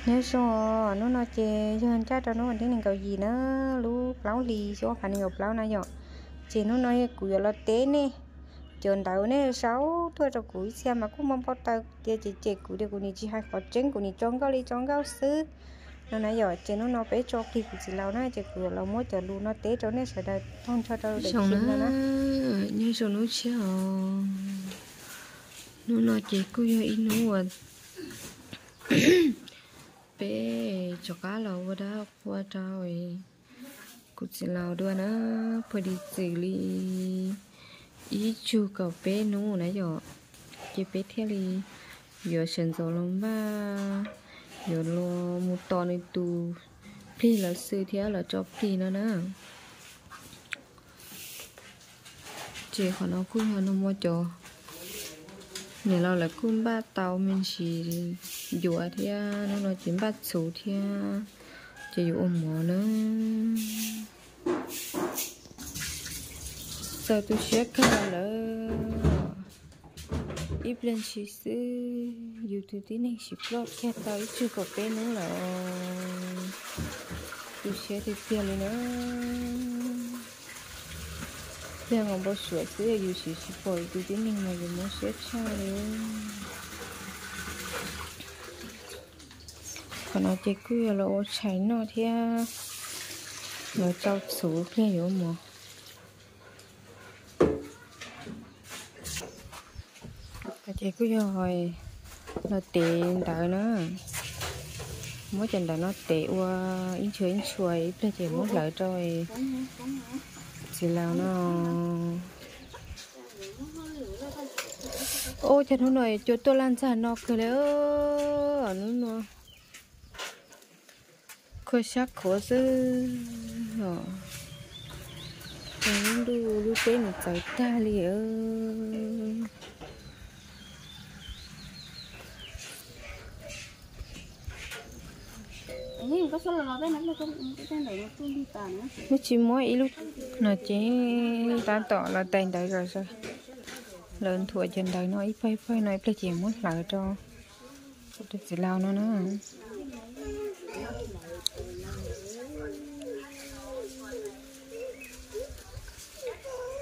Nyob zoo, hnub no ces yog ncaj rau hnub vas thib nees nkaum yim na, lub plaub hlis xyoo ob phav nees nkaum plaub na yom. Ces hnub no kuv yuav los teb nej cov ntawv nej sau tuaj rau kuv ib txhia mas kuj muaj npau taws tias cem cem kuv tias kuv nim tsis hais qhov tseeb, kuv nim tso nkauj li tso nkauj xwb no na yom. Ces hnub no peb tso plig kuv txiv laus na, ces kuv yuav los muab cov lus no teb rau nej sawv daws tag nrho rau daim zoo no na. Nyob zoo hnub tshiab os. Hnub no ces kuj yog ib hnub uas peb rov qab los ua dab ua qhua rau kuv txiv laus dua na, pua li txwm li ib tsug kaum peb hnub na yom, ces peb thiaj li yuav sawv ntxov los npaj, yuav los mus tos nws tus plig lawv xwb thiab los tso plig no na. Ces qhov no kuj yog no muaj cov niam laus lawv kuj npaj tau me ntsis yuav thiab, hnub no ces npaj txhuv thiab, ces yuav ua mov na. Txaus tu siab kawg lawm. Ib pliag ntshis xwb yus tus tib neeg sim ploj kiag tau ib tsug kaum peb hnub lawm. Tu siab tiag tiag li na. Pliag nkaus npau suav xwb yus sim sim pom yus tus tib neeg mas yus mob siab tshaj li. Qhov no ces kuj yog los ua tshais noj thiab los tau txhuv pliag yuav mov. Ces kuj yog los tev ntawv na, muab cov ntawv no tev ua ib ntshua ib ntshua ib pliag ces muab hlawv rau txiv laus no. Ub, cas hnub no cua tuaj laj ntxag no kawg li, hnub no khuav sab khuav xwb os. Lub ntuj lub teb nws txawv tag li. Neb tsis muab ib lub no ces tab tom los tais ntawv, lawv nthuav cov ntawv no ib pawg ib pawg no ib pliag ces muab hlawv rau tus txiv laus no na.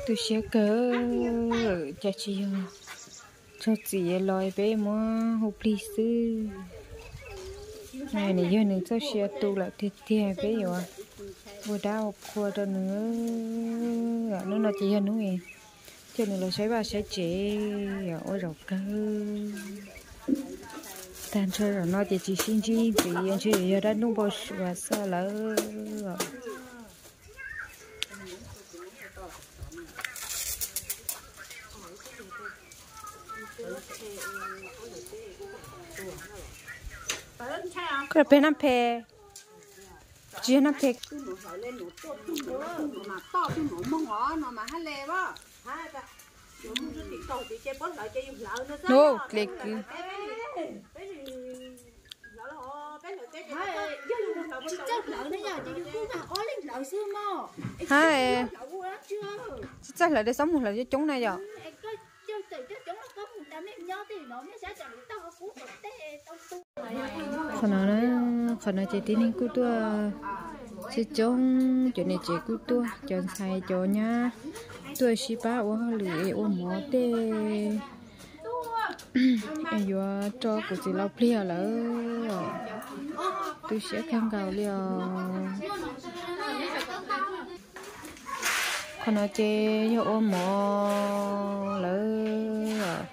Tu siab kawg, cas tsis yog txog txim los peb muab hu plig xwb. Nws yog nws txoj sia tu lawm tiag tiag, peb yuav ua dab ua qhua rau nws. Hnub no ces yog hnub coj nws los saib vaj saib tsev, ua zaum kawg. Tag nrho zaum no ces tsis sib ntsib ntxiv, ntshe yog dab ntuj npau suav xwb lawm. Koj pem nab phem, tsis yog nab phem. Ub, dle kwv. Hab, tsis txawj hlawv, txhob mus hlawv coob coob na yom. Qhov no, qhov no ces tib neeg kuj tuaj coob coob, cov niam tsev kuj tuaj, cov ntxhais cov nyab tuaj sib pab ua hauj lwm es ua mov tej es yuav rau kuv txiv laus pliag lawm. Tu siab kawg nkaus li os. Qhov no ces yog ua mov lawm.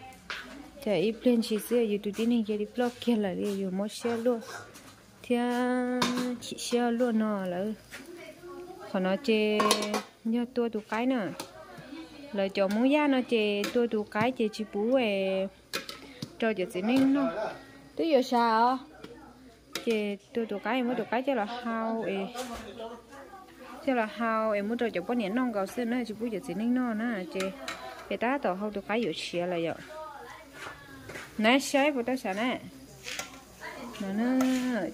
Ces ib pliag ntshis xwb yus tus tib neeg cia li ploj kiag lawm li, yus mob siab luaj thiab chim siab luaj no lawm. Qhov no ces yog tua tus qaib na. Lawv cov Hmoob Yaj no ces tua tus qaib ces tsis pub rau cov txiv neej noj. Twb yuav sas os. Ces tua tus qaib, muab tus qaib coj los hau, coj los hau es muab rau cov poj niam noj nkaus xwb na, tsis pub cov txiv neej noj na. Ces peb tab tom hau tus qaib yuav siav lawm yom. Na saib puas tau sas na. No na,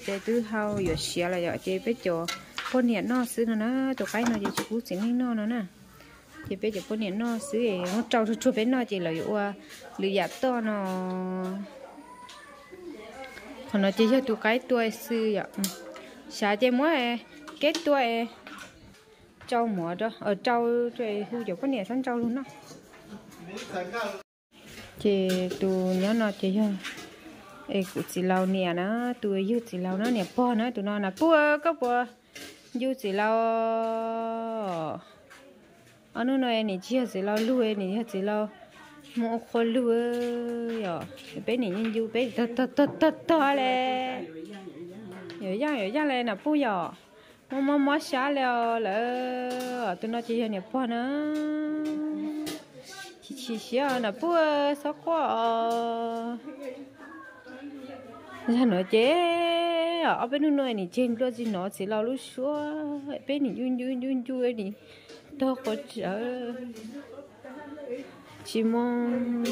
ces twb hau yuav siav lawm yom, ces peb cov poj niam noj xwb no na. Tus qaib no ces tsis pub txiv neej noj no na. Ces peb cov poj niam noj xwb, muab rau tsuag tsuag peb noj ces lawv yuav ua lwm yam toj no. Qhov no ces yog tus qaib tua xwb yom. Xav ces muab keb tua, tsau mov rau, tsau, hu cov poj niam sab ntsau lug noj. Ces tus nyob no ces yog kuv txiv laus niam na, tus yug txiv laus no niam pog na, tus no na puj, koj puas ncu txiv laus? Ob hnub no nim tsis yog txiv laus lug, nim yog txiv laus mus ua qhua lug yom. Peb nim ncu ncu peb tog tog tog le. Yuav yaj yuav yaj le na puj yom. Mob mob mob sab le os lawm. Tus no ces yog niam pog na. Chim chim siab na puj, xob quaj os. Zag no ces ob peb hnub no nim tseg nplua tsis hnov txiv laus lub suab, peb nim ncu ncu ncu ncu nim tog quav tsawv. Tsis mob.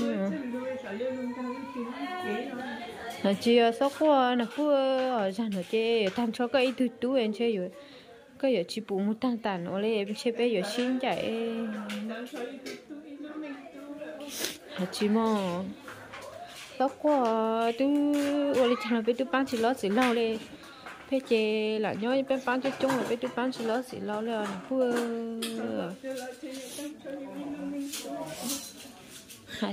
No tsis yog xob quaj na puj, zag no ces yuav tag nrho koj ib tug tub ntshe koj yuav tsis pum mus tag tas no li, ntshe peb yuav sib ncaim. Tsis mob. Xob quaj, twb ua li cas los peb twb paab tsis lob txiv laug li. Peb ces lam nyob peb paab coob coob los peb twb paab tsis lob txiv laug li os niam puj.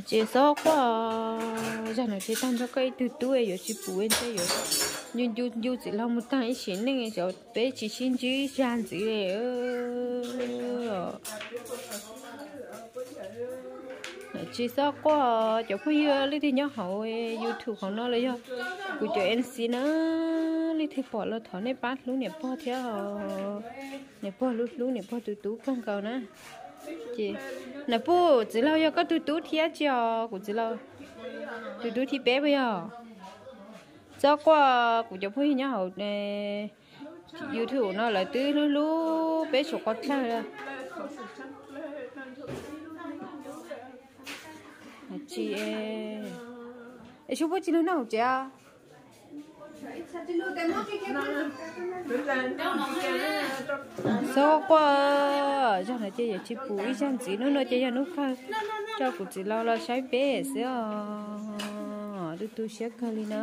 Tsis xob quaj, zag no ces tag nrho koj ib tug tub yuav tsis pum ntshe yuav ncu ncu ncu txiv laug mus tag ib sim neej, peb tsis sib ntsib zag ntxiv li. Tsis xob quaj, cov phooj ywg leej twg nyob hauv YouTube hauv no los yog kuv cov M C na, leej twg pom los thov nej pab hlub niam pog thiab. Niam pog hlub hlub niam pog tus tub kawg nkaus na. Ces na puj, txiv laug yog koj tus tub thiab tsis os? Kuv txiv laus tus tub thib peb puas yog? Txhob quaj, kuv cov phooj ywg nyob hauv YouTube no lawv twb hlub hlub peb suav qhov dlawg. Tsis, es sub puab tsis lug noj hauv tsev os? Txhob quaj, zag no ces yuav tsis pum ib zag ntxiv, hnub no ces yog hnub kawg rau kuv txiv laus los saib peb xwb os. Tu tu siab kawg li na.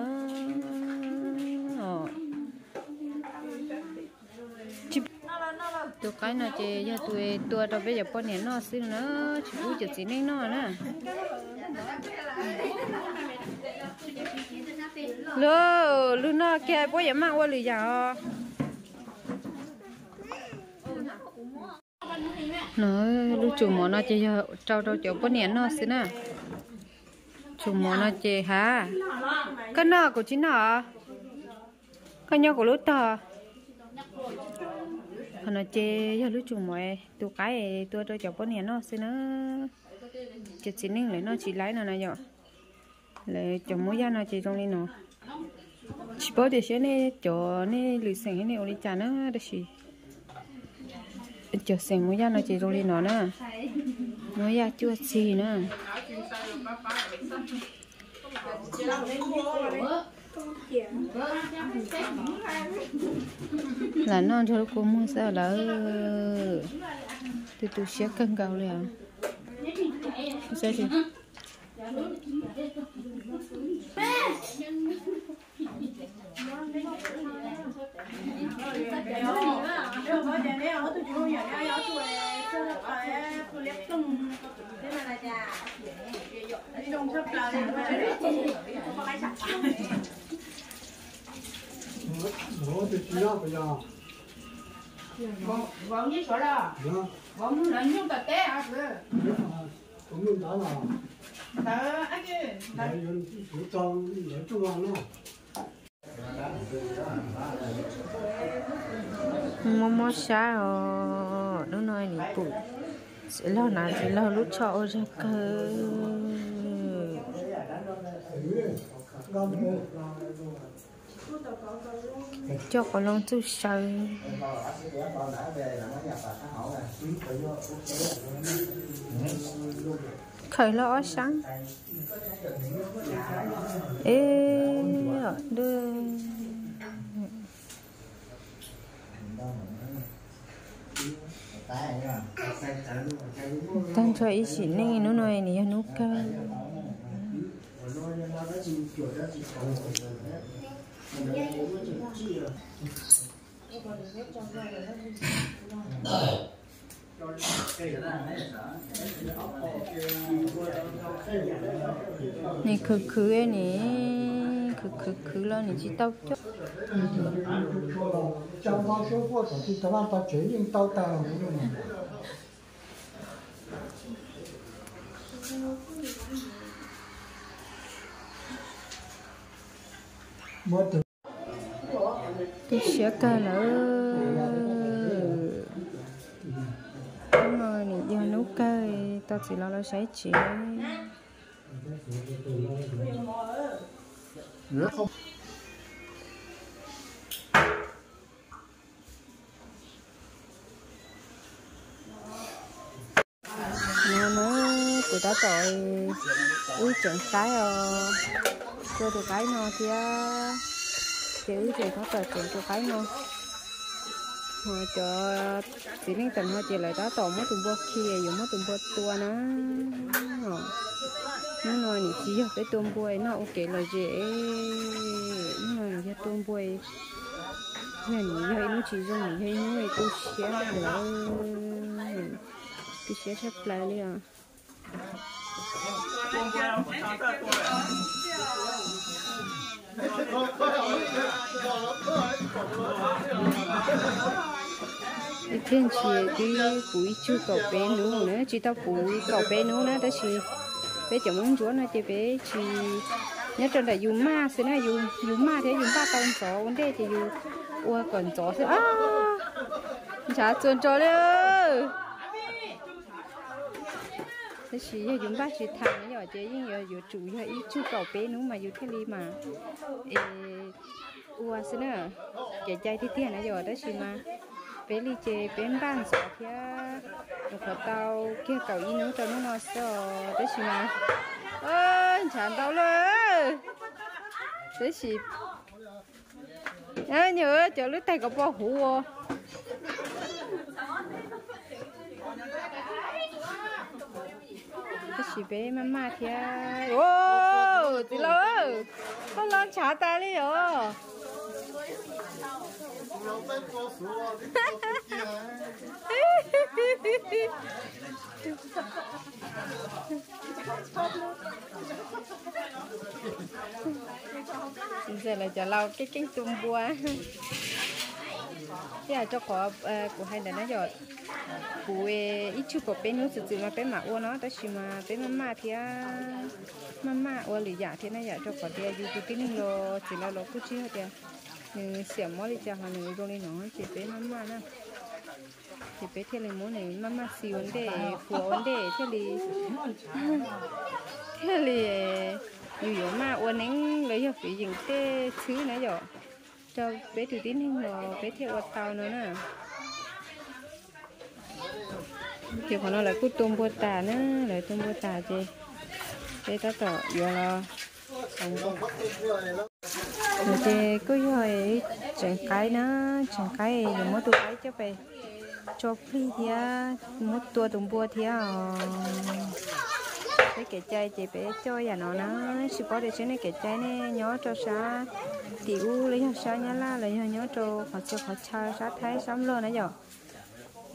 Tus qaib no ces yog tus tua rau peb cov poj niam noj xwb na, tsis pub cov txiv neej noj na. Lub, lub noj kiag puab yuav maj ua lwm yam os. No, lub tsum mov no ces yog rau rau cov poj niam noj xwb na. Tsum mov no ces ha, koj noj kuv tsis noj os. Koj nyob kuv lub tog. Qhov no ces yog lub tsum mov tus qaib tua rau cov poj niam noj xwb na. Cov txiv neej lawv noj tsis laib no na yom. Lawv cov Hmoob Yaj no ces zoo li no. Tsis paub tias seb nej cov nej lwm xeem nej ua li cas na, tab sis cov xeem Hmoob Yaj no ces zoo li no na. Hmoob Yaj cuaj txig na. Lam noj nrog lub kua muag xwb lawm. Tu tu siab kawg nkaus li os. Mob mob sab os, hnub no nim pum txiv laug hnav txiv laug lub tsho ua zog kawg. Coj qos loo txuj saw. Khaws hlo ob sab. Eb, tag nrho ib sim neej hnub no nws yog hnub kawg. Nws khwv khwv, nws khwv khwv khwv los nws tsis tau coj. Tu siab kawg lawm. Hnub no nws yog hnub kawg, tos txiv los los saib tsev. No na, kuv tab tom wb tseem qaib os, tua tus qaib no thiab, ces wb tseem tab tom tseem tus qaib no. Ho cov txiv neej tawm no ces lawv tab tom muab tus npua khi, yuav muab tus npua tua na. Hnub no nim tsis yog peb tua npua noj ua kev lom zem, hnub no yog tua npua, yog nim yog ib hnub tsis zoo, nim yog ib hnub tu siab lawm, tu siab tshaj plaws li os. Ib pliag ntshis twb puv ib tsug kaum peb hnub na, tsis tau puv kaum peb hnub na, tab sis peb cov Hmoob Ntsuab no ces peb tsis nyob rau ntawm yus maj xwb na, yus maj thiab yus npaj tau ntxov ua ntej ces yus ua kom ntxov xwb. Ntshav txuas ntsos li. Tab sis yog yus npaj tsis tham na yom, ces yeej yuav yuav tsum yog ib tsug kaum peb hnub mas yus thiaj li mas es ua xwb na. Kev cai tiag tiag na yom, tab sis mas peb li ces peb npaj ntxov thiab, nyuam qhuav tau kiag kaum ib hnub rau hnub no xwb os, tab sis mas ntshav ntau lawm. Tab sis nyuam cov lub tais kom pom huv. Tab sis peb maj maj thiab. Txiv laus, koj los ntshav tas li os. Ntxawm lawv cov laus keej keej tu npua. Ib yam rau qhov kuv hais ntawd na yom, puv ib tsug kaum peb hnub txwm txwm mas peb mam ua no, tab sis mas peb maj maj thiab, maj maj ua lwm yam thiab na yom, rau qhov tias yus tus tib neeg los txiv laus los kuj tsis yog tias nws xiam mob li cas ho nws zoo li no, ces peb maj maj na. Ces peb thiaj li muab nws maj maj xis ua ntej, puas ua ntej thiaj li, thiaj li yus yuav maj ua neeb los yog piv yeem tej txhwb na yom, rau peb tus tib neeg los peb thiaj ua tau no na. Ces qhov no lawv kuj tu npua tas na, lawv tu npua tas ces peb tab tom yuav los. Ces kuj yog tseem qaib na, tseem qaib yuav muab tus qaib coj pem tso plig thiab muab tua tus npua thiab os. Peb kev cai ces peb coj yam no na, tsis paub tias seb nej kev cai nej nyob rau sab tim ub los yog sab Nyab Laj los yog nyob rau qhov txhia qhov chaw sab Thaib sab Nplog na yom.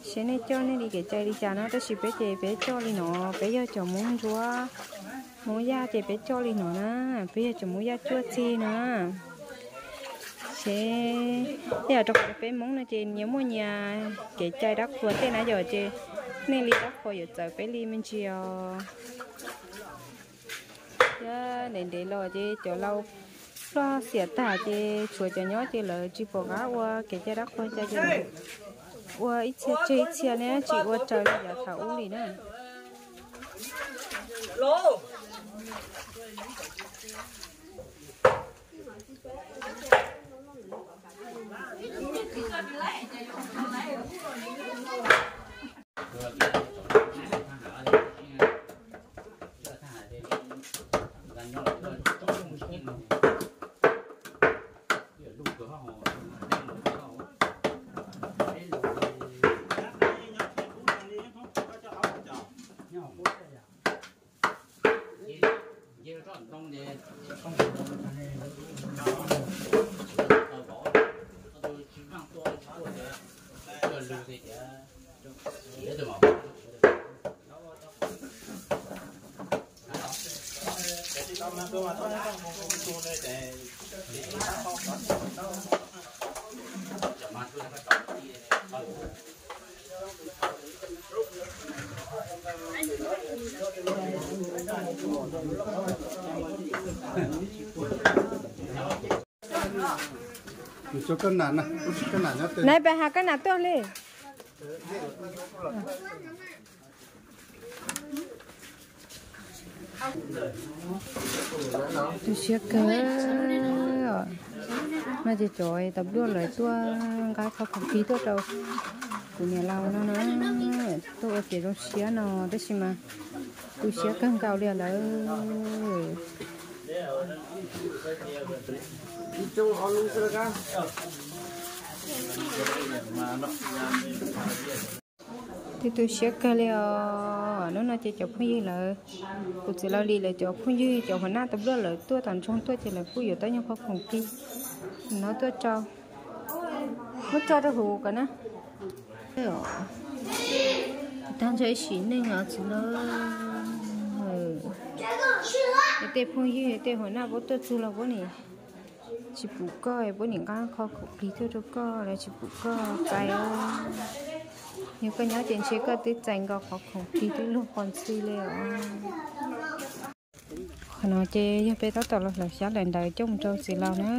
Seb nej coj nej li kev cai li cas no, tab sis peb ces peb coj li no, peb yog cov Hmoob Ntsuab, Hmoob Yaj ces peb coj li no na, peb yog cov Hmoob Yaj cuaj txig na. Seb, yam rau qhov peb Hmoob no ces nyias muaj nyias kev cai dab qhuas tej na yom, ces nej li dab qhuas yuav txawv peb li me ntsis os. Thiab ntev ntev los ces cov laus ploj xiam tag ces tshuav cov nyob ces lawv tsis pom qab ua kev cai dab qhuas cas ces ua ib txhia tseg ib txhia ne, tsis ua raws li yav thaum ub li na. Nai pab has kab nas tuaj li. Tu siab kawg. No ces cov tau duaj lawv tuaj nqa qhov khoom plig tuaj rau kuv niam laus no na, tuaj ua kev zoo siab no tab sis mas tu siab kawg nkaus li lawm. Twb tu siab kawg li os. Hnub no ces cov phooj ywg lawv, kuv txiv laus li lawv cov phooj ywg cov hua naj tau npluaj lawv tuaj tom ntsoog tuaj ces lawv kuj yuav tau nyuag qhov khoom plig no tuaj rau, muab tso rau huv kom na. Tag ntshe ib sim neej os txiv laus. Tej phooj ywg tej hua naj puab tuaj txug los puab nim tsis pum koj, puab nim nqa qhov khoom plig tuaj rau koj los tsis pum koj txais. Yog koj nyob ces ntshe koj twb txais nkaus qhov khoom plig twb luag qhov ntxhw li os. Qhov no ces yog peb tab tom los hlawv xyab hlawv ntawv coj mus rau txiv laus na,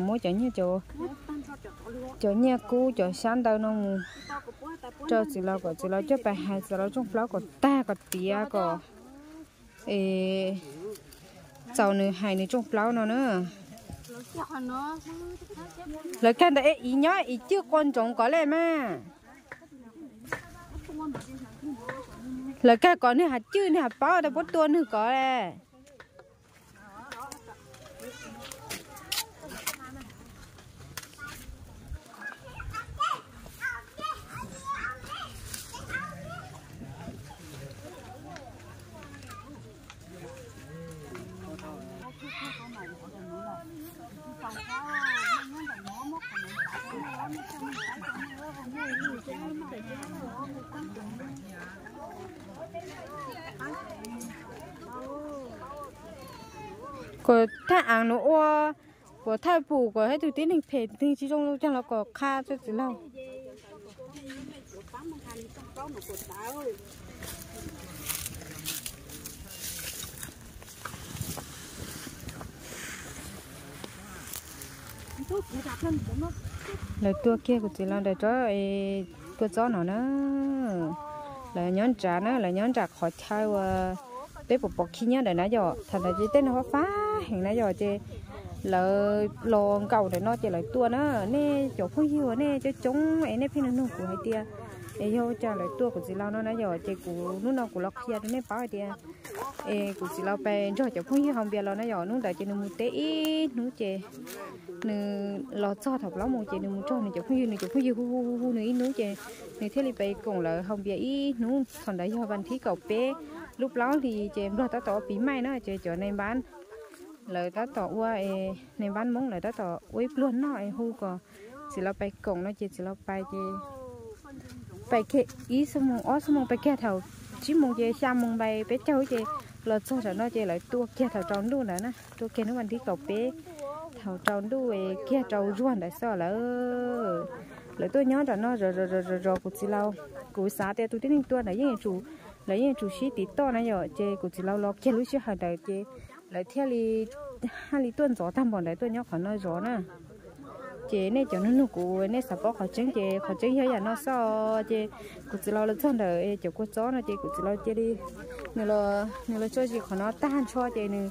muab cov nyiaj, cov nyiaj kub cov xyab ntawv no mus rau txiv laus kom txiv laus coj pais hais txiv laus rooj plaub kom tag kom tiav kom es txaus nws hais nws rooj plaub no na. Lawv kag ntawd es iv nyob iv cwj qua ntsoov kov li mas. Lawv kag kom nwg has cwj nwg has paub tas puab tua nwg kov li. Kuas thaj aav nuav ua, kuas thaj pum kuas hab tug tib neeg phem tug tsis zoo caag los kom qha rua txiv laug. Lawv tua kiag kuv txiv laug ntawm tsob kua txob no na. Lawv nyob nrad na, lawv nyob nram qhov chaw uas peb pom pom khib nyob ntawd na yom. Thaum ntawd ces tej no fab fab heev na yom, ces lawv los nkaum ntawm no ces lawv tua na. Nej cov phooj ywg uas nej coob coob es nej pheej nug nug kuv hais tias es yog ua cas lawv tua kuv txiv laug no na yom, ces kuv hnub no kuv los qhia rau nej paub hais tias es kuv txiv laug pais nrog cov phooj ywg hauv npias los na yom. Hnub ntawd ces nws mus teb ib hnub ces nws los txog thaum plaub moos ces nws mus nrog nws cov phooj ywg, nws cov phooj ywg hu hu hu hu nws ib hnub ces nws thiaj li pais koom lawv hauv npias ib hnub. Thaum ntawd yog vas thib kaum peb lub plaub hlis ces nplog tab tom ua pis maij na, ces cov nais npab lawv tab tom ua, nais npab Hmoob lawv tab tom ua ib pluag noj es hu kom txiv laug pais koom no ces txiv laug pais ces pais kiag ib xuab moos ob xuab moos, pais kiag thaum tsib moos ces xya moos pais peb caug ces los txog tam no ces lawv tua kiag thaum rau ntuj ntawd na, tua kiag hnub vas thib kaum peb thaum rau ntuj kiag rau zuag ntawd xwb lawm. Lawv tuaj nyob nram no zov zov zov zov kuv txiv laug, kuv xav tias tus tib neeg tua ntawd yeej yuav tsum, lawv yeej yuav tsum sib tiv toj na yom, ces kuv txiv laug los kiag lub sij hawm ntawd ces lawv thiaj li, haj li tuaj ntxov tag npaum ntawd tuaj nyob qhov no zov na. Ces nej cov nug nug kuv nej xav paub qhov tseeb ces qhov tseeb yog yam no xwb. Ces kuv txiv laug los txog ntawm cov kua txob no ces kuv txiv laug cia li, nws los tso zis qhov no tag nrho ces nws,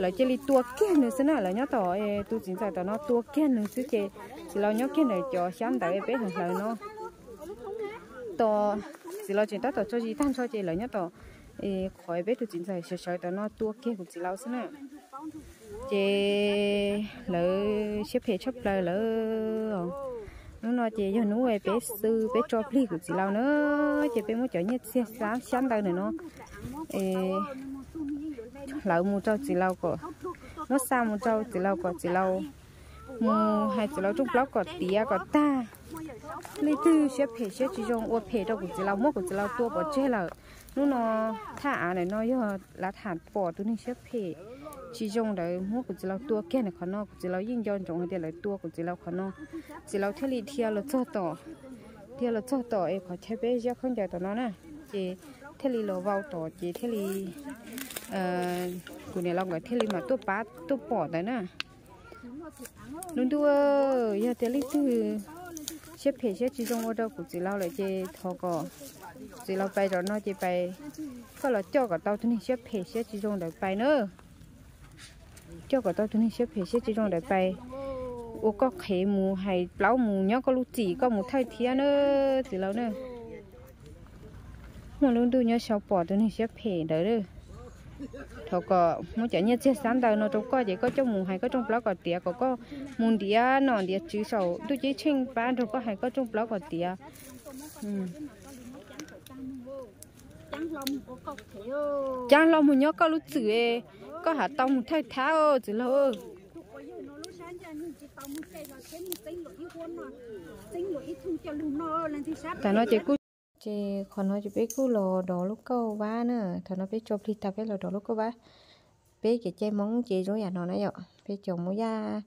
lawv cia li tua kiag nws xwb na. Lawv nyob tom tus txiv ntxawm tom no tua kiag nws xwb ces txiv laug nyob kiag ntawm cov xyab ntawv peb hlawv hlawv no. Tos txiv laug tseem tab tom tso zis tag nrho ces lawv nyob tom qhov peb tus txiv ntxawm sawv sawv tom no tua kiag kuv txiv laug xwb na. Ces lawv siab phem tshaj plaws lawm. Hnub no ces yog hnub peb xwb peb tso plig kuv txiv laug na, ces peb muab cov nyiaj txiag xyab ntawv ntawm no hlawv mus rau txiv laug kom, muab xa mus rau txiv laug kom txiv laug mus hais txiv laug rooj plaub kom tiav kom tag. Leej twg siab phem siab tsis zoo ua phem rau kuv txiv laug muab kuv txiv laug tua pov tseg lawm. Hnub no thaj av ntawm no yog lav tham pom tus neeg siab phem tsis zoo ntawd muab kuv txiv laus tua kiag ntawm qhov no, kuv txiv laus yeej nco ntsoov hais tias lawv tua kuv txiv laus qhov no. Txiv laus thiaj li dhia los txog tom, dhia los txog tom es qhov chaw peb ziab khaub ncaws tom no na, ces thiaj li los vau tod ces thiaj li, kuv niam laus nkawd thiaj li mam tuaj pab tuaj pom ntawd na. Lub ntuj, yog tias leej twg siab phem siab tsis zoo ua rau kuv txiv laus lawm ces thov kom txiv laus pais zov no ces pais, koj los coj kom tau tus neeg siab phem siab tsis zoo ntawd pais na. Coj kom tau tus neeg siab phem siab tsis zoo ntawd pais ua koj qhev mus hais plaub mus nyob koj lub txim koj mus thawj thiab na, txiv laus na. Muaj lub ntuj nyob sau pom tus neeg siab phem ntawd. Thov kom muab cov nyiaj txiag xab ntawv no rau koj ces koj coj mus hais koj rooj plaub kom tiav, kom koj mus ntiav nom ntiav tswv saum ntuj ceeb tsheej pab nrog koj hais koj rooj plaub kom tiav. Caab hlo mus nyob koj lub txim, koj has tau mus thawj thab txiv laug. Tam no ces kuj, ces qhov no ces peb kuj los dov lub kauj vab na. Thaum no peb tso plig tag peb los dov lub kauj vab. Peb kev cai Hmoob ces zoo yam no na yom, peb cov Hmoob Yaj,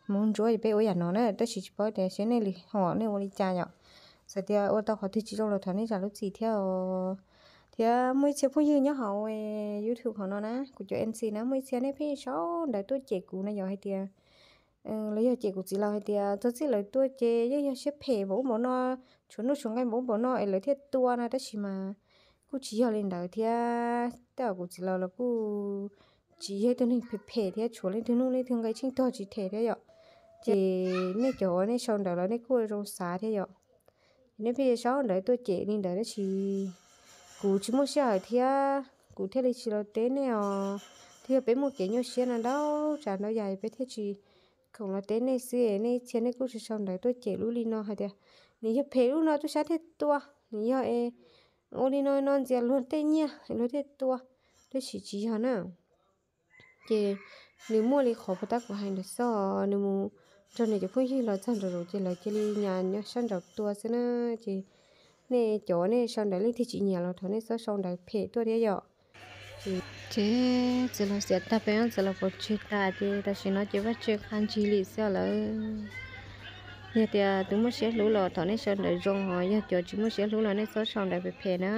Hmoob Ntsuab ces peb ua yam no na, tab sis tsis paub tias seb nej lwm hom nej ua li cas yom. Txawm tias ua tau qhov twg tsis zoo los thov nej zam lub txim thiab. Thiab muaj ib txhia phooj ywg nyob hauv YouTube hauv no na, kuv cov M C na, muaj ib txhia nej pheej sau ntawv tuaj cem kuv na yom, hais tias los yog cem kuv txiv laus hais tias txog txij lawv tuaj ces yeej yog siab phem npaum ub npaum no, tshuav nuj tshuav nqi npaum ub npaum no es lawv thiaj tua no, tab sis mas kuj tsis yog li ntawd thiab. Tej zaum kuv txiv laus los kuj tsis yog ib tug neeg phem phem thiab, tshuav leej twg nuj leej twg nqi tsheej tuag tsis them thiab yom. Ces nej cov uas nej sau ntawv los nej kuj ua zoo xav thiab yom. Nej pheej sau ntawv tuaj cem li ntawd tab sis kuv tsis muaj sij hawm thiab kuv thiaj li tsis los teb nej os. Twb yog peb muaj kev nyuaj siab no ntau tsav ntau yam peb thiaj tsis khoom los teb nej xwb. Nej txhia nej kuj sau ntawv tuaj cem lub li no hais tias nws yog phem lub no tub sab thiaj tua, nws yog es ua li no no ntxias luag tej nyiaj luag thiaj tua, tab sis tsis yog na. Ces nws muaj li qhov puag ta kuv hais ntawd xwb, nws mus nrog nws cov phooj ywg los txog nraum zoov ces lawv cia li nyiam nyob sab nraud tua xwb na. Ces nej cov nej sau ntawv leej twg tsis nyiam los thov nej txhob sau ntawv phem tuaj thiab yom. Ces txiv laus xiam tag peb txiv laus pov tseg tas ces tam sim no ces vaj tse qha ntsig li xwb lawm. Yog tias tus muaj siab hlub los thov nej sau ntawv zoo os, yog cov tsis muaj siab hlub los nej txhob sau ntawv phem phem na.